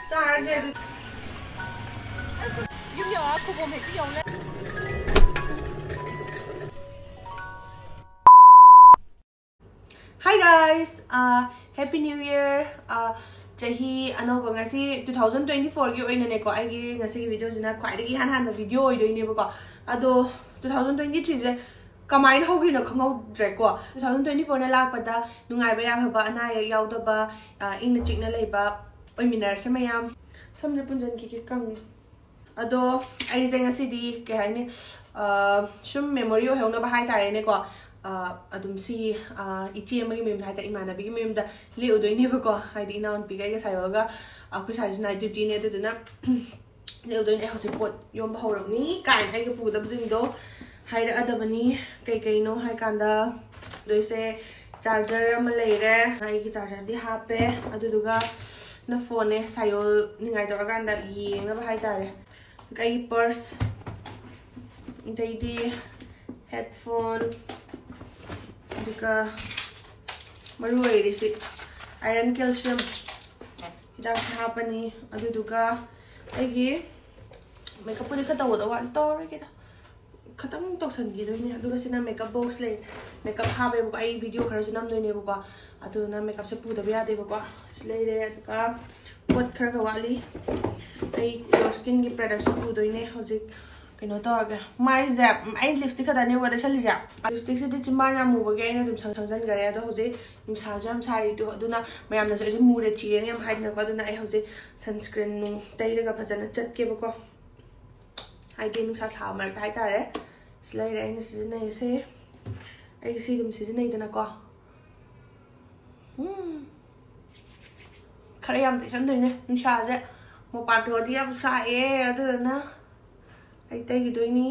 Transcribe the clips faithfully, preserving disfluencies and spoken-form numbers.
ꯆꯥꯔꯁꯦ ꯑꯗꯨ꯫ ꯌꯨꯝ ꯌꯧꯔꯒ ꯈꯨꯕꯣꯝ ꯍꯦꯛꯇ ꯌꯧ ꯂꯩ꯫ Hi guys, uh, Happy New Year. Uh, ꯆꯍꯤ ꯑꯅꯧꯕ ꯉꯁꯤ two thousand twenty fourꯒꯤ ꯑꯣꯏꯅꯅꯦꯀꯣ, ꯑꯩꯒꯤ ꯉꯁꯤꯒꯤ ꯚꯤꯗꯤꯑꯣꯁꯤꯅ ꯈ꯭ꯋꯥꯏꯗꯒꯤ ꯏꯍꯥꯟ ꯍꯥꯟꯕ ꯚꯤꯗꯤꯑꯣ ꯑꯣꯏꯗꯣꯏꯅꯦꯕꯀꯣ꯫ ꯑꯗꯣ two thousand twenty threeꯁꯦ ꯀꯃꯥꯏꯅ ꯍꯧꯈ꯭ꯔꯤꯅꯣ ꯈꯪꯍꯧꯗ꯭ꯔꯦꯀꯣ꯫ Two thousand twenty fourꯅ ꯂꯥꯛꯄꯗ ꯅꯨꯡꯉꯥꯏꯕ ꯌꯥꯏꯐꯕ, ꯑꯅꯥ ꯑꯌꯦꯛ ꯌꯥꯎꯗꯕ, ꯑ, ꯏꯪꯅ ꯆꯤꯛꯅ ꯂꯩꯕ ꯑꯣꯏꯃꯤꯟꯅꯔꯁꯦ ꯃꯌꯥꯝ꯫ ꯁꯝꯁꯦ ꯄꯨꯟꯁꯤꯟꯈꯤꯒꯦ, ꯀꯪꯉꯦ꯫ ꯑꯗꯣ ꯑꯩꯁꯦ ꯉꯁꯤꯗꯤ ꯀꯩ ꯍꯥꯏꯅꯤ, ꯑ, ꯁꯨꯝ ꯃꯦꯃꯣꯔꯤ ꯑꯣꯏꯍꯧꯅꯕ ꯍꯥꯏꯇꯥꯔꯦꯅꯦꯀꯣ꯫ ꯑ, ꯑꯗꯨꯝ ꯁꯤ, ꯑ, ꯏꯆꯦ ꯑꯃꯒꯤ ꯃꯌꯨꯝꯗ ꯍꯥꯏꯇꯥꯔꯦ, ꯏꯃꯥꯟꯅꯕꯤꯒꯤ ꯃꯌꯨꯝꯗ ꯂꯦꯛꯎꯗꯣꯏꯅꯦꯕꯀꯣ꯫ ꯍꯥꯏꯗꯤ ꯏꯅꯥꯎꯅꯨꯄꯤꯒ ꯑꯩꯒ ꯁꯥꯏꯌꯣꯜꯒ ꯑꯩꯈꯣꯏ ꯁꯥꯏꯁꯨ night dutyꯅꯦ, ꯑꯗꯨꯗꯨꯅ ꯂꯦꯛꯎꯗꯣꯏꯅꯦ꯫ ꯑꯩ ꯍꯧꯖꯤꯛ ꯄꯣꯠ ꯌꯣꯝꯕ ꯍꯧꯔꯕꯅꯤ ꯀꯥꯏꯅ ꯑꯩꯒ ꯄꯨꯒꯗꯕꯁꯤꯡꯗꯣ ꯍꯥꯏꯔꯛꯑꯗꯕꯅꯤ꯫ ꯀꯩꯀꯩꯅꯣ ꯍꯥꯏꯀꯥꯟꯗ ꯑꯗꯨꯏꯁꯦ, ꯆꯥꯔꯖꯔ ꯑꯃ ꯂꯩꯔꯦ, ꯑꯩꯒꯤ ꯆꯥꯔꯖꯔꯗꯤ ꯍꯥꯞꯄꯦ꯫ ꯑꯗꯨꯗꯨꯒ ꯅ ꯐꯣꯟꯅꯦ, ꯁꯥꯏꯌꯣꯜ ꯅꯤꯡꯉꯥꯏ ꯇꯧꯔꯀꯥꯟꯗ ꯌꯦꯡꯅꯕ ꯍꯥꯏꯇꯥꯔꯦ꯫ ꯑꯗꯨꯒ ꯑꯩꯒꯤ ꯄꯔꯁ, ꯑꯗꯩꯗꯤ ꯍꯦꯠꯐꯣꯟ, ꯑꯗꯨꯒ ꯃꯔꯨ ꯑꯣꯏꯔꯤꯁꯤ iron calcium ꯍꯤꯗꯥꯛꯁꯦ ꯍꯥꯞꯄꯅꯤ꯫ ꯑꯗꯨꯗꯨꯒ ꯑꯩꯒꯤ ꯃꯦꯀꯞꯄꯨꯗꯤ ꯈꯔ ꯇꯧꯒꯗꯧꯕ ꯋꯥꯠꯂꯤ, ꯇꯧꯔꯔꯣꯏꯒꯦꯗ꯫ ꯈꯇꯪ ꯇꯧꯁꯟꯈꯤꯗꯣꯏꯅꯦ꯫ ꯑꯗꯨꯒ ꯁꯤꯅ ꯃꯦꯀꯞ ꯕꯣꯛꯁ ꯂꯩ, ꯃꯦꯀꯞ ꯍꯥꯞꯄꯦꯕꯀꯣ꯫ ꯑꯩ ꯚꯤꯗꯤꯑꯣ ꯈꯔꯁꯨ ꯅꯝꯗꯣꯏꯅꯦꯕꯀꯣ, ꯑꯗꯨꯅ ꯃꯦꯀꯞꯁꯦ ꯄꯨꯗꯕ ꯌꯥꯗꯦꯕꯀꯣ꯫ ꯁꯤ ꯂꯩꯔꯦ꯫ ꯑꯗꯨꯒ ꯄꯣꯠ ꯈꯔꯒ ꯋꯥꯠꯂꯤ꯫ ꯑꯩ Pure Skinꯒꯤ productꯁꯨ ꯄꯨꯗꯣꯏꯅꯦ ꯍꯧꯖꯤꯛ꯫ ꯀꯩꯅꯣ ꯇꯧꯔꯒꯦ, ꯃꯥꯏꯁꯦ, ꯎꯝ, ꯑꯩ ꯂꯤꯞꯁꯇꯤꯛ ꯈꯛꯇꯅꯦꯕ ꯇꯩꯁꯜꯂꯤꯁꯦ꯫ ꯂꯤꯞꯁꯇꯤꯛꯁꯤꯗꯤ ꯆꯤꯝꯕꯥꯟ ꯌꯥꯝ ꯃꯨꯕꯒꯤ ꯑꯩꯅ ꯑꯗꯨꯝ ꯁꯪ-, ꯁꯪꯖꯟꯈꯔꯦ꯫ ꯑꯗꯣ ꯍꯧꯖꯤꯛ ꯅꯨꯡꯁꯥꯁꯨ ꯌꯥꯝ ꯁꯥꯔꯤꯗꯣ, ꯑꯗꯨꯅ ꯃꯌꯥꯝꯅꯁꯨ ꯑꯩꯁꯦ ꯃꯨꯔꯦ ꯊꯤꯔꯦꯅ ꯌꯥꯝ ꯍꯥꯏꯗꯅꯀꯣ꯫ ꯑꯗꯨꯅ ꯑꯩ ꯍꯧꯖꯤꯛ sunscreen ꯅꯨꯡ ꯇꯩꯔꯒ ꯐꯖꯅ ꯆꯠꯀꯦꯕꯀꯣ꯫ ꯍꯥꯏꯗꯤ ꯅꯨꯡꯁꯥ ꯁꯥꯕ ꯃꯔꯛꯇ ꯍꯥꯏꯇꯥꯔꯦ꯫ ꯁꯤ ꯂꯩꯔꯦ ꯑꯩꯅ ꯁꯤꯖꯤꯟꯅꯩꯁꯦ꯫ ꯑꯩ ꯁꯤ ꯑꯗꯨꯝ ꯁꯤꯖꯤꯟꯅꯩꯗꯅꯀꯣ꯫ ꯎꯝ꯫ ꯈꯔ ꯌꯥꯝ ꯇꯩꯁꯟꯗꯣꯏꯅꯦ꯫ ꯅꯨꯡꯁꯥꯁꯦ ꯃꯄꯥꯟ ꯊꯣꯛꯑꯗꯤ ꯌꯥꯝ ꯁꯥꯏꯌꯦ, ꯑꯗꯨꯗꯨꯅ ꯑꯩ ꯇꯩꯈꯤꯗꯣꯏꯅꯤ꯫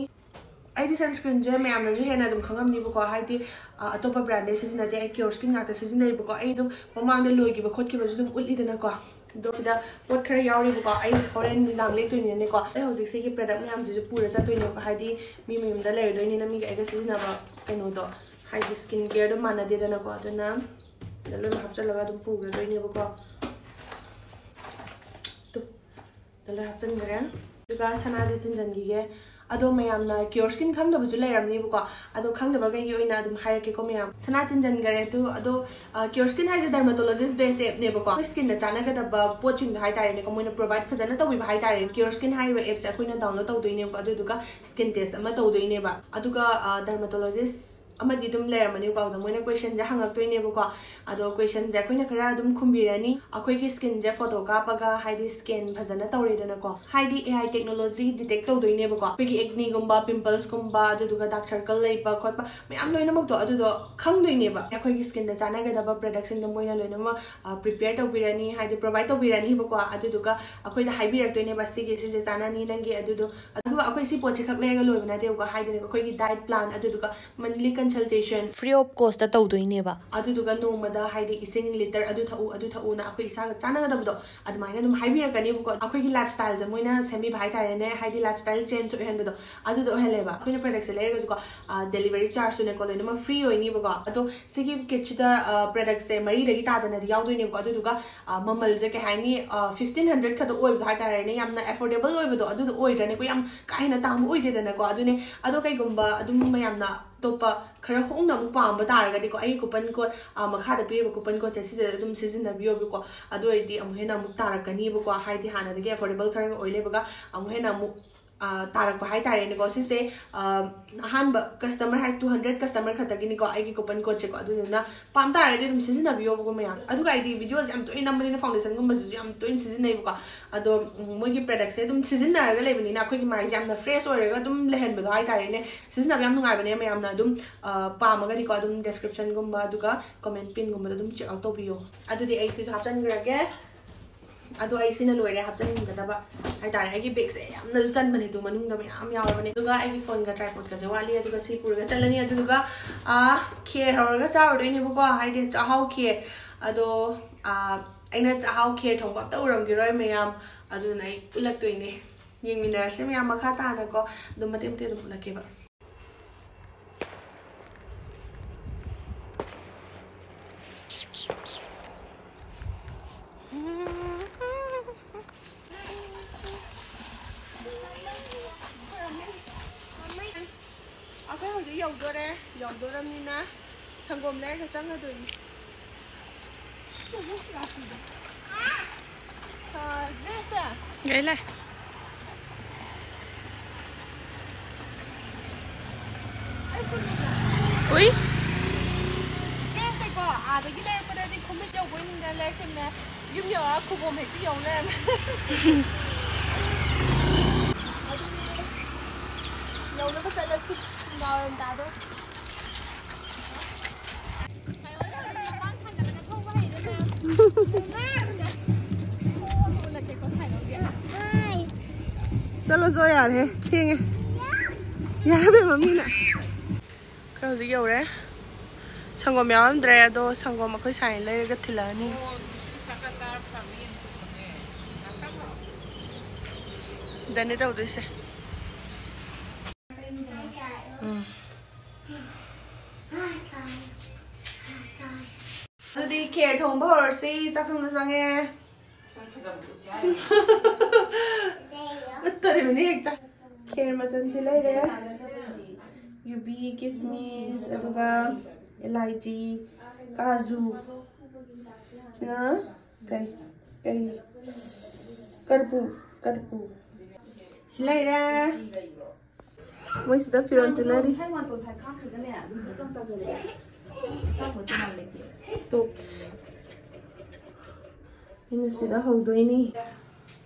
ꯑꯩꯗꯤ sunscreenꯁꯦ ꯃꯌꯥꯝꯅꯁꯨ ꯍꯦꯟꯅ ꯑꯗꯨꯝ ꯈꯪꯉꯝꯅꯤꯕꯀꯣ, ꯍꯥꯏꯗꯤ, ꯑ, ꯑꯇꯣꯞꯄ brandꯗꯩ ꯁꯤꯖꯤꯟꯅꯗꯦ, ꯑꯩ Pure Skin ꯉꯥꯛꯇ ꯁꯤꯖꯤꯟꯅꯩꯕꯀꯣ꯫ ꯑꯩ ꯑꯗꯨꯝ ꯃꯃꯥꯡꯗ ꯂꯣꯏꯈꯤꯕ ꯈꯣꯠꯈꯤꯕꯁꯨ ꯑꯗꯨꯝ ꯎꯠꯂꯤꯗꯅꯀꯣ꯫ ꯑꯗꯣ ꯁꯤꯗ ꯄꯣꯠ ꯈꯔ ꯌꯥꯎꯔꯤꯕꯀꯣ, ꯑꯩ ꯍꯣꯔꯦꯟ ꯅꯨꯡꯗꯥꯡ ꯂꯦꯛꯇꯣꯏꯅꯤꯅꯅꯦꯀꯣ꯫ ꯑꯩ ꯍꯧꯖꯤꯛ ꯁꯤꯒꯤ product ꯃꯌꯥꯝꯁꯤꯁꯨ ꯄꯨꯔ ꯆꯠꯇꯣꯏꯅꯦꯕꯀꯣ, ꯍꯥꯏꯗꯤ ꯃꯤ ꯃꯌꯨꯝꯗ ꯂꯩꯔꯨꯗꯣꯏꯅꯤꯅ ꯃꯤꯒ ꯑꯩꯒ ꯁꯤꯖꯤꯟꯅꯕ ꯀꯩꯅꯣꯗꯣ, ꯍꯥꯏꯗꯤ skin careꯗꯣ ꯃꯥꯟꯅꯗꯦꯗꯅꯀꯣ꯫ ꯑꯗꯨꯅ ꯁꯤꯗ ꯂꯣꯏꯅ ꯍꯥꯞꯆꯤꯜꯂꯒ ꯑꯗꯨꯝ ꯄꯨꯈ꯭ꯔꯗꯣꯏꯅꯦꯕꯀꯣ꯫ ꯀꯂꯔ ꯍꯥꯞꯆꯤꯟꯈ꯭ꯔꯦ꯫ ꯑꯗꯨꯒ ꯁꯅꯥꯁꯦ ꯆꯤꯟꯖꯟꯈꯤꯒꯦ꯫ ꯑꯗꯣ ꯃꯌꯥꯝꯅ ꯀꯤꯌꯣꯔ ꯁ꯭ꯀꯤꯟ ꯈꯪꯗꯕꯁꯨ ꯂꯩꯔꯝꯅꯤꯕꯀꯣ꯫ ꯑꯗꯣ ꯈꯪꯗꯕꯈꯩꯒꯤ ꯑꯣꯏꯅ ꯑꯗꯨꯝ ꯍꯥꯏꯔꯛꯀꯦꯀꯣ ꯃꯌꯥꯝ꯫ ꯁꯅꯥ ꯆꯤꯟꯖꯟꯈꯔꯦ ꯑꯗꯨ꯫ ꯑꯗꯣ ꯀꯤꯌꯣꯔ ꯁ꯭ꯀꯤꯟ ꯍꯥꯏꯁꯦ ꯗꯔꯃꯥꯇꯣꯂꯣꯖꯤꯁ ꯕꯦꯁ ꯑꯦꯞꯅꯦꯕꯀꯣ꯫ ꯑꯩꯈꯣꯏ ꯁ꯭ꯀꯤꯟꯗ ꯆꯥꯟꯅꯒꯗꯕ ꯄꯣꯠꯁꯤꯡꯗꯣ ꯍꯥꯏꯇꯥꯔꯦꯅꯦꯀꯣ, ꯃꯣꯏꯅ ꯄ꯭ꯔꯣꯚꯥꯏꯗ ꯐꯖꯅ ꯇꯧꯕꯤꯕ ꯍꯥꯏꯇꯥꯔꯦ꯫ ꯀꯤꯌꯣꯔ ꯁ꯭ꯀꯤꯟ ꯍꯥꯏꯔꯤꯕ ꯑꯦꯞꯁꯦ ꯑꯩꯈꯣꯏꯅ ꯗꯥꯎꯟꯂꯣꯗ ꯇꯧꯗꯣꯏꯅꯦꯕꯀꯣ꯫ ꯑꯗꯨꯗꯨꯒ ꯁ꯭ꯀꯤꯟ ꯇꯦꯁ ꯑꯃ ꯇꯧꯗꯣꯏꯅꯦꯕ꯫ ꯑꯗꯨꯒ ꯗꯔꯃꯥꯇꯣꯂꯣꯖꯤꯁ ꯑꯃꯗꯤ ꯑꯗꯨꯝ ꯂꯩꯔꯝꯃꯅꯤꯀꯣ꯫ ꯑꯗꯣ ꯃꯣꯏꯅ ꯀꯣꯏꯁꯟꯁꯦ ꯍꯪꯉꯛꯇꯣꯏꯅꯦꯕꯀꯣ꯫ ꯑꯗꯣ ꯀꯣꯏꯁꯟꯁꯦ ꯑꯩꯈꯣꯏꯅ ꯈꯔ ꯑꯗꯨꯝ ꯈꯨꯝꯕꯤꯔꯅꯤ꯫ ꯑꯩꯈꯣꯏꯒꯤ ꯁ꯭ꯀꯤꯟꯁꯦ ꯐꯣꯇꯣ ꯀꯥꯞꯄꯒ, ꯍꯥꯏꯗꯤ ꯁ꯭ꯀꯦꯟ ꯐꯖꯅ ꯇꯧꯔꯦꯗꯅꯀꯣ, ꯍꯥꯏꯗꯤ ꯑꯦ ꯑꯥꯏ ꯇꯦꯛꯅꯣꯂꯣꯖꯤ ꯗꯤꯇꯦꯛ ꯇꯧꯗꯣꯏꯅꯦꯕꯀꯣ꯫ ꯑꯩꯈꯣꯏꯒꯤ ꯑꯦꯛꯅꯤꯒꯨꯝꯕ, ꯄꯤꯝꯄꯜꯁꯀꯨꯝꯕ, ꯑꯗꯨꯗꯨꯒ ꯗꯥꯔꯛ ꯁꯔꯀꯜ ꯂꯩꯕ ꯈꯣꯠꯄ ꯃꯌꯥꯝ ꯂꯣꯏꯅꯃꯛꯇꯣ ꯑꯗꯨꯗꯣ ꯈꯪꯗꯣꯏꯅꯦꯕ꯫ ꯑꯩꯈꯣꯏꯒꯤ ꯁ꯭ꯀꯤꯟꯗ ꯆꯥꯟꯅꯒꯗꯕ ꯄ꯭ꯔꯗꯛꯁꯤꯡꯗꯣ ꯃꯣꯏꯅ ꯂꯣꯏꯅꯃꯛ ꯄ꯭ꯔꯤꯄꯦꯌꯔ ꯇꯧꯕꯤꯔꯅꯤ, ꯍꯥꯏꯗꯤ ꯄ꯭ꯔꯣꯚꯥꯏꯗ ꯇꯧꯕꯤꯔꯅꯤꯕꯀꯣ꯫ ꯑꯗꯨꯗꯨꯒ ꯑꯩꯈꯣꯏꯗ ꯍꯥꯏꯕꯤꯔꯛꯇꯣꯏꯅꯦꯕ, "ꯁꯤꯒꯤ, ꯁꯤꯁꯦ ꯆꯥꯅꯅꯤ ꯅꯪꯒꯤ", ꯑꯗꯨꯗꯣ꯫ ꯑꯗꯨꯒ ꯑꯩꯈꯣꯏ ꯁꯤ ꯄꯣꯠꯁꯦ ꯈꯛ ꯂꯩꯔꯒ ꯂꯣꯏꯕ ꯅꯠꯇꯦꯕꯀꯣ, ꯍꯥꯏꯗꯤꯅꯦ, ꯑꯩꯈꯣꯏꯒꯤ ꯗꯥꯏꯠ ꯄ꯭ꯂꯥꯟ, ꯑꯗꯨꯗꯨꯒ monthly consultation free of cost ꯇꯧꯗꯣꯏꯅꯦꯕ꯫ ꯑꯗꯨꯗꯨꯒ ꯅꯣꯡꯃꯗ, ꯍꯥꯏꯗꯤ, ꯏꯁꯤꯡ ꯂꯤꯇꯔ ꯑꯗꯨ ꯊꯛꯎ, ꯑꯗꯨ ꯊꯛꯎꯅ ꯑꯩꯈꯣꯏ ꯏꯁꯥꯒ ꯆꯥꯟꯅꯒꯗꯕꯗꯣ ꯑꯗꯨꯃꯥꯏꯅ ꯑꯗꯨꯝ ꯍꯥꯏꯕꯤꯔꯛꯀꯅꯦꯕꯀꯣ꯫ ꯑꯩꯈꯣꯏꯒꯤ ꯂꯥꯏꯐ ꯁ꯭ꯇꯥꯏꯜꯁꯦ ꯃꯣꯏꯅ ꯁꯦꯝꯕꯤꯕ ꯍꯥꯏꯇꯥꯔꯦꯅꯦ, ꯍꯥꯏꯗꯤ ꯂꯥꯏꯐ ꯁ꯭ꯇꯥꯏꯜ ꯆꯦꯟꯖ ꯑꯣꯏꯍꯟꯕꯗꯣ, ꯑꯗꯨꯗꯣ ꯑꯣꯏꯍꯜꯂꯦꯕ꯫ ꯑꯩꯈꯣꯏꯅ ꯄ꯭ꯔꯗꯛꯁꯦ ꯂꯩꯔꯒꯁꯨꯀꯣ, ꯗꯦꯂꯤꯚꯔꯤ ꯆꯥꯔꯖꯁꯨꯅꯦꯀꯣ ꯂꯣꯏꯅꯃꯛ ꯐ꯭ꯔꯤ ꯑꯣꯏꯅꯤꯕꯀꯣ꯫ ꯑꯗꯣ ꯁꯤꯒꯤ ꯀꯤꯠꯁꯤꯗ ꯄ꯭ꯔꯗꯛꯁꯦ ꯃꯔꯤꯗꯒꯤ ꯇꯥꯗꯅꯗꯤ ꯌꯥꯎꯗꯣꯏꯅꯦꯕꯀꯣ꯫ ꯑꯗꯨꯗꯨꯒ ꯃꯃꯜꯁꯦ ꯀꯩ ꯍꯥꯏꯅꯤ, ꯐꯤꯐꯇꯤꯟ ꯍꯟꯗ꯭ꯔꯦꯗ ꯈꯛꯇ ꯑꯣꯏꯕꯗꯣ ꯍꯥꯏꯇꯥꯔꯦꯅꯦ, ꯌꯥꯝꯅ ꯑꯦꯐꯣꯔꯗꯦꯕꯜ ꯑꯣꯏꯕꯗꯣ ꯑꯗꯨꯗꯣ ꯑꯣꯏꯗ꯭ꯔꯅꯦꯀꯣ, ꯌꯥꯝ ꯀꯥ ꯍꯦꯟꯅ ꯇꯥꯡꯕ ꯑꯣꯏꯗꯦꯗꯅꯀꯣ꯫ ꯑꯗꯨꯅꯦ, ꯑꯗꯣ ꯀꯩꯒꯨꯝꯕ ꯑꯗꯨꯝ ꯃꯌꯥꯝꯅ ꯑꯇꯣꯞꯄ ꯈꯔ ꯍꯣꯡꯅ ꯑꯃꯨꯛ ꯄꯥꯝꯕ ꯇꯥꯔꯒꯗꯤꯀꯣ, ꯑꯩꯒꯤ ꯀꯨꯄꯟ ꯀꯣꯗ ꯃꯈꯥꯗ ꯄꯤꯔꯤꯕ ꯀꯨꯄꯟ ꯀꯣꯗꯁꯦ ꯁꯤꯁꯦ ꯑꯗꯨꯝ ꯁꯤꯖꯤꯟꯅꯕꯤꯌꯣꯕꯀꯣ꯫ ꯑꯗꯨ ꯑꯣꯏꯔꯗꯤ ꯑꯃꯨꯛ ꯍꯦꯟꯅ ꯑꯃꯨꯛ ꯇꯥꯔꯛꯀꯅꯤꯕꯀꯣ, ꯍꯥꯏꯗꯤ ꯍꯥꯟꯅꯗꯒꯤ ꯑꯦꯐꯣꯔꯗꯦꯕꯜ ꯈꯔꯒ ꯑꯣꯏ ꯂꯩꯕꯒ ꯑꯃꯨꯛ ꯍꯦꯟꯅ ꯑꯃꯨꯛ ꯇꯥꯔꯛꯄ ꯍꯥꯏꯇꯥꯔꯦꯅꯦꯀꯣ꯫ ꯁꯤꯁꯦ ꯑꯍꯥꯟꯕ ꯀꯁꯇꯃꯔ ꯍꯥꯏ, ꯇꯨ ꯍꯟꯗ꯭ꯔꯦꯗ ꯀꯁꯇꯃꯔ ꯈꯛꯇꯒꯤꯅꯤꯀꯣ ꯑꯩꯒꯤ ꯀꯨꯄꯟ ꯀꯣꯗꯁꯦꯀꯣ꯫ ꯑꯗꯨꯗꯨꯅ ꯄꯥꯝ ꯇꯥꯔꯒꯗꯤ ꯑꯗꯨꯝ ꯁꯤꯖꯤꯟꯅꯕꯤꯌꯣꯕꯀꯣ ꯃꯌꯥꯝ꯫ ꯑꯗꯨꯒ ꯑꯩꯗꯤ ꯚꯤꯗꯤꯑꯣꯁꯦ ꯌꯥꯝ ꯇꯣꯏꯅ ꯅꯝꯕꯅꯤꯅ ꯐꯥꯎꯟꯗꯦꯁꯟꯒꯨꯝꯕꯁꯤꯁꯨ ꯌꯥꯝ ꯇꯣꯏꯅ ꯁꯤꯖꯤꯟꯅꯩꯕꯀꯣ꯫ ꯑꯗꯣ ꯃꯣꯏꯒꯤ ꯄ꯭ꯔꯗꯛꯁꯦ ꯑꯗꯨꯝ ꯁꯤꯖꯤꯟꯅꯔꯒ ꯂꯩꯕꯅꯤꯅ ꯑꯩꯈꯣꯏꯒꯤ ꯃꯥꯏꯁꯦ ꯌꯥꯝꯅ ꯐ꯭ꯔꯦꯁ ꯑꯣꯏꯔꯒ ꯑꯗꯨꯝ ꯂꯩꯍꯟꯕꯗꯣ ꯍꯥꯏꯇꯥꯔꯦꯅꯦ꯫ ꯁꯤꯖꯤꯟꯅꯕ ꯌꯥꯝ ꯅꯨꯡꯉꯥꯏꯕꯅꯦ꯫ ꯃꯌꯥꯝꯅ ꯑꯗꯨꯝ ꯄꯥꯝꯃꯒꯗꯤꯀꯣ ꯑꯗꯨꯝ ꯗꯦꯁꯀ꯭ꯔꯤꯞꯁꯟꯒꯨꯝꯕ ꯑꯗꯨꯒ ꯀꯣꯃꯦꯟ ꯄꯤꯟꯒꯨꯝꯕꯗ ꯑꯗꯨꯝ ꯆꯦꯛ ꯑꯥꯎꯠ ꯇꯧꯕꯤꯌꯣ꯫ ꯑꯗꯨꯗꯤ ꯑꯩ ꯁꯤꯁꯨ ꯍꯥꯞꯆꯤꯟꯈ꯭ꯔꯒꯦ꯫ ꯑꯗꯣ ꯑꯩ ꯁꯤꯅ ꯂꯣꯏꯔꯦ ꯍꯥꯞꯆꯤꯟꯒꯗꯕ ꯍꯥꯏꯇꯥꯔꯦ꯫ ꯑꯩꯒꯤ ꯕꯦꯒꯁꯦ ꯌꯥꯝꯅꯁꯨ ꯆꯟꯕꯅꯦ, ꯑꯗꯨ ꯃꯅꯨꯡꯗ ꯃꯌꯥꯝ ꯌꯥꯎꯔꯕꯅꯦ꯫ ꯑꯗꯨꯒ ꯑꯩꯒꯤ ꯐꯣꯟꯒ ꯇ꯭ꯔꯥꯏꯄꯣꯗꯀꯁꯦ ꯋꯥꯠꯂꯤ, ꯑꯗꯨꯒ ꯁꯤ ꯄꯨꯔꯒ ꯆꯠꯂꯅꯤ꯫ ꯑꯗꯨꯗꯨꯒ ꯈꯦꯔ ꯍꯧꯔꯒ ꯆꯥꯔꯨꯗꯣꯏꯅꯦꯕꯀꯣ, ꯍꯥꯏꯗꯤ ꯆꯥꯛꯍꯥꯎ ꯈꯦꯔ꯫ ꯑꯗꯣ ꯑꯩꯅ ꯆꯥꯛꯍꯥꯎ ꯈꯦꯔ ꯊꯣꯡꯕ ꯑꯝꯇ ꯎꯔꯝꯈꯤꯔꯣꯏ ꯃꯌꯥꯝ, ꯑꯗꯨꯅ ꯑꯩ ꯎꯠꯂꯛꯇꯣꯏꯅꯦ꯫ ꯌꯦꯡꯃꯤꯟꯅꯔꯁꯦ ꯃꯌꯥꯝ ꯃꯈꯥ ꯇꯥꯅꯀꯣ, ꯑꯗꯨꯝ ꯃꯇꯦꯛ ꯃꯇꯦꯛ ꯑꯗꯨꯝ ꯎꯠꯂꯛꯀꯦꯕ꯫ ꯌꯧꯗꯣꯔꯦ꯫ ꯌꯧꯗꯣꯔꯝꯅꯤꯅ ꯁꯪꯒꯣꯝ ꯂꯩꯔꯒ ꯆꯪꯉꯗꯣꯏꯅꯤ꯫ ꯑ, dress ꯁꯦ꯫ ꯂꯩ, ꯂꯩ꯫ ꯑꯩ ꯈꯨꯅꯤꯡꯗ꯫ ꯎꯏ꯫ Dress ꯁꯦꯀꯣ, ꯑꯥꯗꯒꯤ ꯂꯩꯔꯛꯄꯗꯗꯤ ꯈꯨꯃꯤꯠ ꯌꯧꯕꯣꯏ ꯅꯤꯡꯗꯅ ꯂꯩꯔꯛꯈꯤꯕꯅꯦ꯫ ꯌꯨꯝ ꯌꯧꯔꯒ ꯈꯨꯕꯣꯝ ꯍꯦꯛꯇ ꯌꯧ ꯂꯩꯔꯝꯃꯦ꯫ ꯑꯗꯨꯗꯤ ꯌꯧꯅꯕ ꯆꯠꯂꯁꯤ꯫ ꯅꯨꯡꯗꯥꯡꯋꯥꯏꯔꯝ ꯇꯥꯗꯣꯔꯦ꯫ ꯆꯠꯂꯣ ꯖꯣ, ꯌꯥꯔꯦ, ꯊꯦꯡꯉꯦ꯫ ꯌꯥꯔꯦ ꯃꯃꯤꯅ꯫ ꯑꯩꯈꯣꯏ ꯍꯧꯖꯤꯛ ꯌꯧꯔꯦ꯫ ꯁꯪꯒꯣꯝ ꯌꯥꯎꯔꯝꯗ꯭ꯔꯦ, ꯑꯗꯣ ꯁꯪꯒꯣꯝ ꯑꯩꯈꯣꯏ ꯁꯥꯏꯅ ꯂꯩꯔꯒ ꯊꯤꯜꯂꯛꯑꯅꯤ꯫ ꯗꯅꯤ ꯇꯧꯗꯣꯏꯁꯦ꯫ ꯎꯝ꯫ ꯑꯗꯨꯗꯤ ꯈꯦꯔ ꯊꯣꯡꯕ ꯍꯧꯔꯁꯤ꯫ ꯆꯥꯛ ꯊꯣꯡꯕ ꯆꯪꯉꯦ꯫ ꯎꯠꯇꯣꯔꯤꯕꯅꯤ ꯍꯦꯛꯇ꯫ ꯈꯦꯔ ꯃꯆꯜꯁꯤ ꯂꯩꯔꯦ꯫ ꯌꯨꯕꯤ, ꯀꯤꯁꯃꯤꯁ, ꯑꯗꯨꯒ ꯏꯂꯥꯏꯆꯤ, ꯀꯥꯖꯨ꯫ ꯁꯤꯅ ꯀꯩ, ꯀꯩ, ꯀꯔꯄꯨ, ꯀꯔꯄꯨ꯫ ꯁꯤ ꯂꯩꯔꯦ꯫ ꯃꯣꯏ ꯁꯤꯗ ꯐꯤꯔꯣꯜ ꯇꯨꯅꯔꯤ꯫ Tops꯫ ꯑꯩꯅ ꯁꯤꯗ ꯍꯧꯗꯣꯏꯅꯤ꯫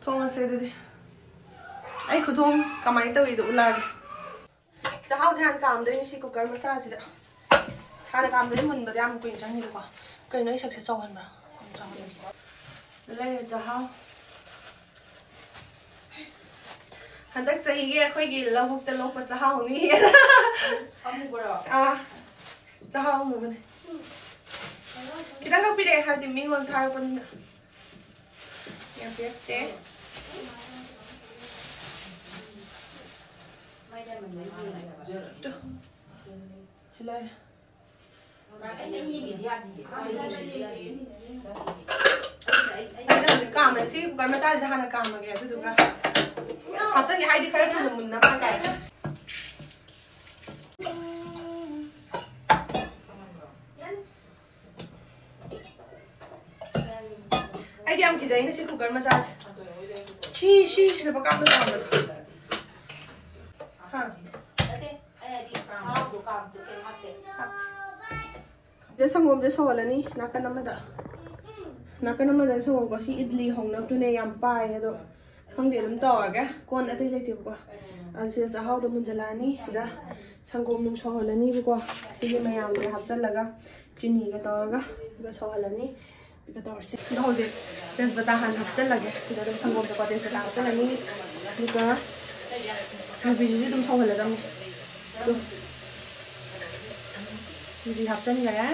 ꯊꯣꯡꯉꯁꯦ ꯑꯗꯨꯗꯤ꯫ ꯑꯩ ꯈꯨꯊꯣꯡ ꯀꯃꯥꯏꯅ ꯇꯧꯔꯤꯗꯣ ꯎꯠꯂꯛꯑꯒꯦ꯫ ꯆꯥꯛꯍꯥꯎꯁꯦ ꯍꯥꯟꯅ ꯀꯥꯝꯗꯣꯏꯅꯤ ꯁꯤ cooker ꯃꯆꯥꯁꯤꯗ꯫ ꯍꯥꯟꯅ ꯀꯥꯝꯗꯣꯏꯅꯤ, ꯃꯨꯟꯕꯗ ꯌꯥꯝ ꯀꯨꯏꯅ ꯆꯪꯉꯤꯕꯀꯣ꯫ ꯀꯩꯅꯣ ꯑꯩ ꯁꯛꯁꯦ ꯆꯥꯎꯍꯟꯕ꯭ꯔꯥ? ꯌꯥꯝ ꯆꯥꯎꯍꯜꯂꯦ꯫ ꯂꯩꯔꯦ ꯆꯥꯛꯍꯥꯎ꯫ ꯍꯟꯗꯛ ꯆꯍꯤꯒꯤ ꯑꯩꯈꯣꯏꯒꯤ ꯂꯧꯕꯨꯛꯇ ꯂꯣꯛꯄ ꯆꯥꯛꯍꯥꯎꯅꯤ꯫ ꯑꯃꯨꯕꯔꯣ? ꯑꯥ, ꯆꯥꯛꯍꯥꯎ ꯑꯃꯨꯕꯅꯦ꯫ ꯈꯤꯇꯪ ꯈꯛ ꯄꯤꯔꯛꯑꯦ, ꯍꯥꯏꯗꯤ ꯃꯤꯉꯣꯟꯗ ꯊꯥꯔꯛꯄꯅꯤꯅ꯫ ꯌꯥꯝ ꯄꯤꯔꯛꯇꯦ꯫ ꯇꯨ꯫ ꯁꯤ ꯂꯩꯔꯦ꯫ ꯑꯩꯅ ꯍꯧꯖꯤꯛ ꯀꯥꯝꯃꯦ꯫ ꯁꯤ cooker ꯃꯆꯥꯁꯤꯗ ꯍꯥꯟꯅ ꯀꯥꯝꯃꯒꯦ, ꯑꯗꯨꯗꯨꯒ ꯍꯥꯞꯆꯟꯒꯦ, ꯍꯥꯏꯗꯤ ꯈꯔ ꯊꯨꯅ ꯃꯨꯟꯅꯕ ꯍꯥꯏꯇꯥꯔꯦ꯫ ꯑꯩꯗꯤ ꯌꯥꯝ ꯀꯤꯖꯩꯅ ꯁꯤ cooker ꯃꯆꯥꯁꯦ꯫ ꯁꯤ, ꯁꯤ, ꯁꯤꯗ ꯄꯪꯀꯥꯞꯇ ꯀꯥꯞꯄꯗꯣ꯫ ꯍꯥ? ꯁꯤꯗ ꯁꯪꯒꯣꯝꯁꯦ ꯁꯧꯍꯜꯂꯅꯤ ꯅꯥꯀꯟ ꯑꯃꯗ꯫ ꯅꯥꯀꯟ ꯑꯃꯗ ꯁꯪꯒꯣꯝꯀꯣ, ꯁꯤ ꯏꯗꯂꯤ ꯍꯧꯅꯕꯗꯨꯅꯦ ꯌꯥꯝ ꯄꯥꯏ, ꯑꯗꯣ ꯈꯪꯗꯦ, ꯑꯗꯨꯝ ꯇꯧꯔꯒꯦ꯫ ꯀꯣꯟ ꯑꯇꯩ ꯂꯩꯇꯦꯕꯀꯣ꯫ ꯑꯗꯨ ꯁꯤꯗ ꯆꯥꯛꯍꯥꯎꯗꯣ ꯃꯨꯟꯖꯜꯂꯛꯑꯅꯤ꯫ ꯁꯤꯗ ꯁꯪꯒꯣꯝ ꯅꯨꯡ ꯁꯧꯍꯜꯂꯅꯤꯕꯀꯣ꯫ ꯁꯤꯒꯤ ꯃꯌꯥꯝꯁꯦ ꯍꯥꯞꯆꯜꯂꯒ ꯆꯤꯅꯤꯒ ꯇꯧꯔꯒ ꯑꯗꯨꯒ ꯁꯧꯍꯜꯂꯅꯤ꯫ ꯑꯗꯨꯒ ꯇꯧꯔꯁꯤ꯫ ꯑꯗꯣ ꯍꯧꯖꯤꯛ ꯇꯦꯖꯄꯇꯥ ꯍꯥꯟꯅ ꯍꯥꯞꯆꯜꯂꯒꯦ꯫ ꯁꯤꯗ ꯑꯗꯨꯝ ꯁꯪꯒꯣꯝꯗꯀꯣ ꯇꯦꯖꯄꯇꯥ ꯍꯥꯞꯆꯜꯂꯅꯤ꯫ ꯑꯗꯨꯒ ꯊꯣꯏꯕꯤꯁꯤꯁꯨ ꯑꯗꯨꯝ ꯁꯧꯍꯜꯂꯗꯕꯅꯤ꯫ ꯑꯗꯨ ꯊꯣꯏꯕꯤ ꯍꯥꯞꯆꯟꯈꯔꯦ꯫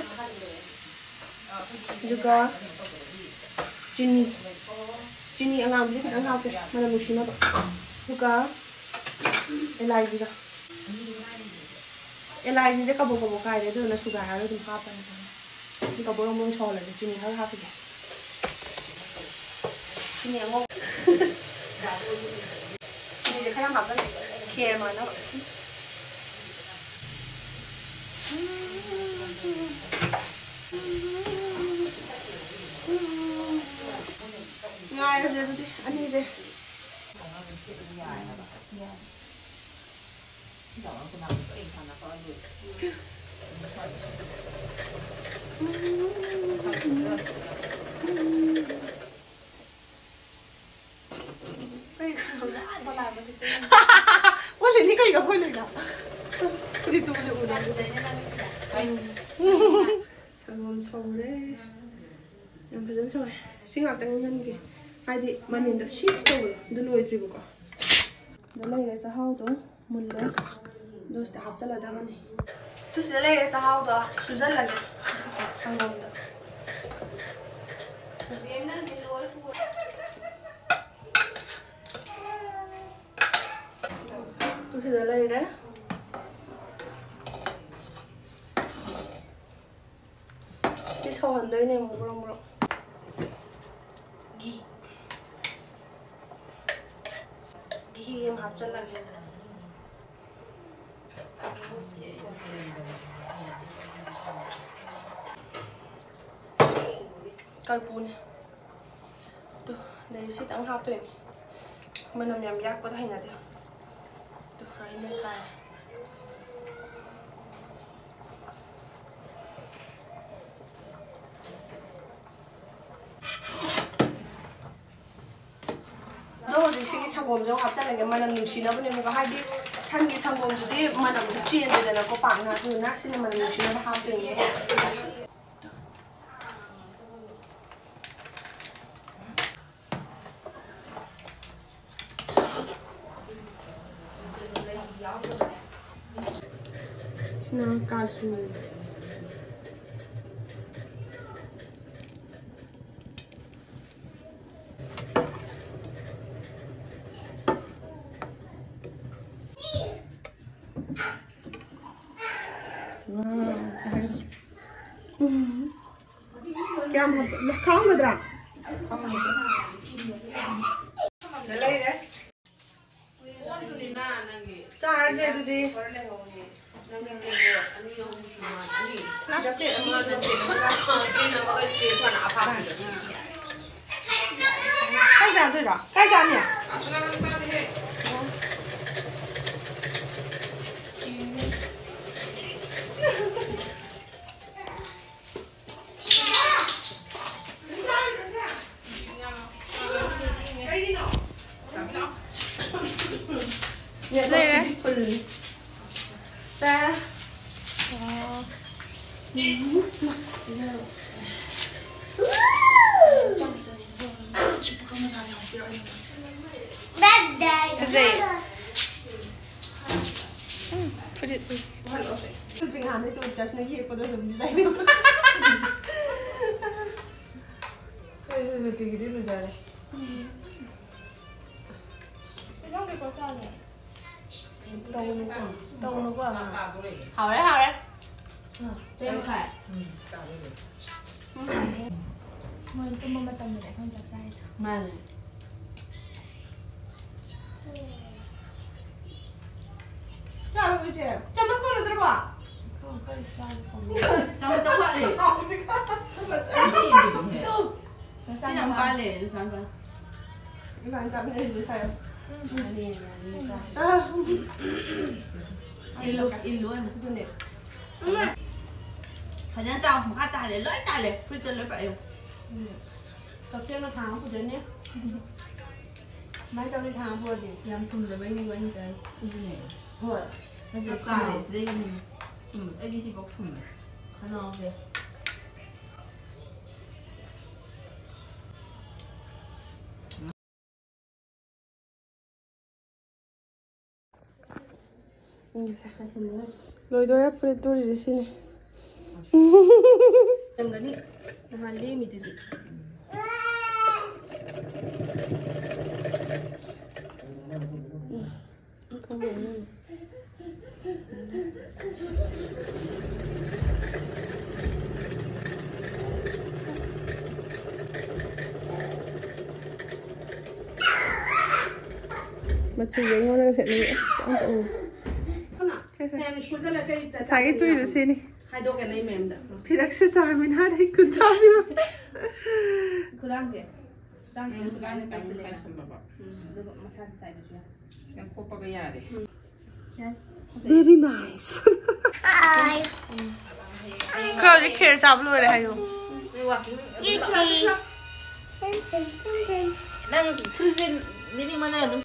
ꯑꯗꯨꯒ ꯆꯤꯅꯤ, ꯆꯤꯅꯤ ꯑꯉꯥꯡꯕꯁꯦ ꯈꯤꯇꯪ ꯍꯥꯞꯀꯦ, ꯃꯅꯝ ꯅꯨꯡꯁꯤꯅꯕ꯫ ꯑꯗꯨꯒ ꯑꯦꯂꯥꯏꯖꯤꯒ꯫ ꯑꯦꯂꯥꯏꯖꯤꯁꯦ ꯀꯕꯣꯛ ꯀꯕꯣꯛ ꯀꯥꯏꯔꯦ, ꯑꯗꯨꯗꯨꯅ ꯁꯨꯒꯥꯏꯔꯒ ꯑꯗꯨꯝ ꯍꯥꯞꯄꯅꯤ꯫ ꯑꯗꯨꯒ ꯕꯣꯔꯣꯡ ꯕꯣꯔꯣꯡ ꯁꯧꯍꯜꯂꯁꯦ, ꯆꯤꯅꯤ ꯈꯔ ꯍꯥꯞꯄꯤꯒꯦ꯫ ꯆꯤꯅꯤ ꯑꯉꯧꯕ꯫ ꯆꯤꯅꯤꯁꯦ ꯈꯔ ꯌꯥꯝ ꯍꯥꯞꯆꯟꯒꯦ, ꯈꯦꯔ ꯃꯥꯟꯅꯕ꯫ ꯉꯥꯏꯔꯁꯦ ꯑꯗꯨꯗꯤ ꯑꯅꯤꯁꯦ꯫ ꯀꯩ ꯈꯪꯗꯦ, ꯑꯥ ꯗꯣꯂꯥꯟ ꯃꯊꯛꯇ ꯌꯦꯡꯉꯦ꯫ ꯄꯣꯂꯤꯅꯤ ꯀꯩꯒ ꯄꯣꯂꯤꯅ? ꯐꯨꯔꯤꯠꯇꯨꯕꯨꯗꯤ ꯎꯗꯕꯅꯤ꯫ ꯁꯪꯒꯣꯝ ꯁꯧꯔꯦ꯫ ꯌꯥꯝ ꯐꯖꯅ ꯁꯧꯔꯦ꯫ ꯁꯤ ꯉꯥꯛꯇꯪ ꯏꯪꯍꯟꯒꯦ꯫ ꯍꯥꯏꯗꯤ ꯃꯅꯤꯟꯗ ꯁꯤꯁ ꯇꯧꯕꯗꯣ ꯑꯗꯨ ꯂꯣꯏꯗ꯭ꯔꯤꯕꯀꯣ꯫ ꯑꯗ ꯂꯩꯔꯦ ꯆꯥꯛꯍꯥꯎꯗꯣ꯫ ꯃꯨꯜꯂꯦ꯫ ꯑꯗꯨ ꯁꯤꯗ ꯍꯥꯞꯆꯜꯂꯗꯕꯅꯤ꯫ ꯑꯗꯨ ꯁꯤꯗ ꯂꯩꯔꯦ ꯆꯥꯛꯍꯥꯎꯗꯣ ꯁꯨꯖꯜꯂꯒꯦ ꯁꯪꯒꯣꯝꯗ꯫ ꯑꯗꯨ ꯁꯤꯗ ꯂꯩꯔꯦ꯫ ꯁꯤ ꯁꯧꯍꯟꯗꯣꯏꯅꯦ ꯑꯃꯨꯛ ꯕ꯭ꯔꯣꯡ ꯕ꯭ꯔꯣꯡ꯫ ꯘꯤ, ꯘꯤ ꯑꯃ ꯍꯥꯞꯆꯜꯂꯒꯦ꯫ ꯀꯔꯄꯨꯅꯦ꯫ ꯑꯗꯩ ꯁꯤꯇꯪ ꯍꯥꯞꯇꯣꯏꯅꯤ꯫ ꯃꯅꯝ ꯌꯥꯝ ꯌꯥꯛꯄꯗꯣ ꯍꯩꯅꯗꯦ꯫ ꯑꯗꯨ ꯍꯥꯏ ꯃꯦꯠꯈꯥꯏꯔꯦ꯫ ꯑꯗꯣ ꯍꯧꯖꯤꯛꯁꯤꯒꯤ ꯁꯪꯒꯣꯝꯁꯦ ꯑꯃꯨꯛ ꯍꯥꯞꯆꯤꯜꯂꯒꯦ, ꯃꯅꯝ ꯅꯨꯡꯁꯤꯅꯕꯅꯦꯕꯀꯣ꯫ ꯍꯥꯏꯗꯤ ꯁꯟꯒꯤ ꯁꯪꯒꯣꯝꯗꯨꯗꯤ ꯃꯅꯝꯗꯨ ꯆꯦꯟꯗꯦꯗꯅꯀꯣ ꯄꯥꯛꯅ, ꯑꯗꯨꯅ ꯁꯤꯅ ꯃꯅꯝ ꯅꯨꯡꯁꯤꯅꯕ ꯍꯥꯞꯇꯣꯏꯅꯦ꯫ ꯁꯤꯅ ꯀꯥꯖꯨ꯫ ꯀꯌꯥꯝ ꯍꯥꯞꯄ-, ꯈꯥꯡꯒꯗ꯭ꯔꯥ? ꯆꯥꯔꯁꯦ ꯑꯗꯨꯗꯤ꯫ ꯆꯥꯛ ꯆꯥꯗꯣꯏꯔꯣ? ꯀꯥꯏ ꯆꯥꯅꯤ? ꯅꯦꯠꯋꯥꯛꯁꯤꯗꯤ ꯐꯨꯜ꯫ ꯁꯦ꯫ ꯐꯖꯩ꯫ ꯎꯝ, ꯐꯨꯔꯤꯠ꯫ ꯅꯍꯥꯟꯗꯩ ꯇꯣ ꯖꯁꯅ ꯌꯦꯛꯄꯗꯣ ꯑꯗꯨꯝ ꯗꯤꯖꯥꯏꯟ꯫ ꯑꯩꯁꯨ ꯅꯨꯡꯇꯤꯒꯤꯗꯤ ꯂꯨꯖꯔꯦ꯫ ꯇꯧꯅꯨꯀꯣ, ꯇꯧꯅꯨꯀꯣ, ꯑꯉꯥꯡ꯫ ꯍꯥꯎꯔꯦ, ꯍꯥꯎꯔꯦ꯫ ꯃꯣꯏ ꯇꯨꯝꯕ ꯃꯇꯝꯗꯅꯦ ꯑꯩꯈꯣꯏꯅ ꯆꯥꯛ ꯆꯥꯔꯤꯗꯣ꯫ ꯃꯥꯅꯦ꯫ ꯆꯥꯔꯣ, ꯏꯆꯦ꯫ ꯆꯥꯃꯁ ꯀꯣꯟꯅꯗ꯭ꯔꯕꯣ? ꯆꯥꯃꯁ ꯋꯥꯠꯂꯤ꯫ ꯍꯧꯖꯤꯛ꯫ ꯁꯤ ꯌꯥꯝ ꯄꯥꯜꯂꯦ, ꯅꯆꯥꯅꯨꯄꯥ꯫ ꯏꯃꯥꯅ ꯆꯥꯃꯤꯟꯅꯔꯤꯁꯦ ꯁꯥꯏꯌꯣ꯫ ꯎꯝ꯫ ꯑꯅꯤ, ꯑꯅꯤ, ꯑꯅꯤ ꯆꯥꯁꯤ꯫ ꯆꯥ꯫ ꯏꯜꯂꯨ, ꯏꯜꯂꯨ ꯑꯅ꯫ ꯑꯗꯨꯅꯦ꯫ ꯐꯖꯅ ꯆꯥꯎ, ꯃꯈꯥ ꯇꯥꯍꯜꯂꯦ, ꯂꯣꯏ ꯇꯥꯍꯜꯂꯦ꯫ ꯐ꯭ꯔꯤꯖꯇ ꯂꯣꯏ ꯄꯥꯛꯑꯦ꯫ ꯎꯝ꯫ ꯀꯛꯆꯦꯡꯅ ꯊꯥꯡ ꯑꯃ ꯄꯨꯖꯅꯤ꯫ ꯀꯃꯥꯏꯅ ꯇꯧꯅꯤ ꯊꯥꯡ ꯑꯃ ꯄꯨꯔꯗꯤ? ꯌꯥꯝ ꯊꯨꯝꯗꯕꯩꯅꯤꯀꯣ ꯑꯩꯅ ꯆꯥꯏ꯫ ꯑꯗꯨꯅꯦ꯫ ꯍꯣꯏ꯫ ꯅꯠꯇꯦ, ꯆꯥꯔꯦ, ꯁꯤꯗꯩ ꯍꯦꯟꯅ ꯊꯨꯝꯃꯦ꯫ ꯑꯩꯗꯤ ꯁꯤꯐꯧ ꯊꯨꯝꯃꯦ꯫ ꯈꯅꯥꯎꯁꯦ꯫ ꯂꯣꯏꯗꯣꯔꯦ ꯐꯨꯔꯤꯠ ꯇꯨꯔꯤꯁꯦ ꯁꯤꯅꯤ꯫ ꯇꯝꯒꯅꯤ꯫ ꯅꯍꯥꯟ ꯂꯦꯝꯃꯤꯗꯨꯗꯤ꯫ ꯃꯆꯨꯁꯦ ꯑꯩꯉꯣꯟꯗꯒ ꯁꯦꯠꯅꯤꯡꯉꯦ꯫ ꯑꯁ, ꯑꯝꯇ ꯎ꯫ ꯁꯦ, ꯁꯦ꯫ ꯍꯌꯦꯡ ꯁ꯭ꯀꯨꯜ ꯆꯠꯂ ꯆꯩ ꯆꯠ-, ꯉꯁꯥꯏꯒꯤ ꯇꯨꯏꯗꯣ ꯁꯤꯅꯤ꯫ ꯍꯥꯏꯗꯣꯛꯀꯦ ꯅꯣꯏ ꯃꯦꯝꯗ꯫ ꯐꯤꯗꯛꯁꯦ ꯆꯥꯔꯃꯤꯅꯥꯗꯩ ꯀꯨꯟꯊ꯭ꯔꯥ ꯄꯤꯕ꯫ ꯈꯨꯗꯥꯡꯁꯦ꯫ ꯈꯨꯗꯥꯡꯁꯦ ꯎꯝ, ꯅꯨꯄꯥꯅ ꯈꯨꯗꯥꯡꯁꯦ ꯄꯥꯏꯁꯜꯂꯦ꯫ ꯄꯥꯏꯁꯜꯂꯕ꯫ ꯎꯝ, ꯑꯗꯨꯒ ꯃꯁꯥꯗꯤ ꯇꯥꯏꯗꯁꯨ ꯌꯥꯏ꯫ ꯌꯥꯝ ꯀꯣꯞꯄꯒ ꯌꯥꯔꯦ꯫ ꯎꯝ꯫ Very nice. ꯈꯔ ꯍꯧꯖꯤꯛ ꯈꯦꯔ ꯆꯥꯕ ꯂꯣꯏꯔꯦ ꯍꯥꯏꯌꯣ꯫ ꯅꯪ ꯐꯨꯔꯤꯠꯁꯦ ꯅꯤꯅꯤ ꯃꯅꯥ ꯑꯗꯨꯝ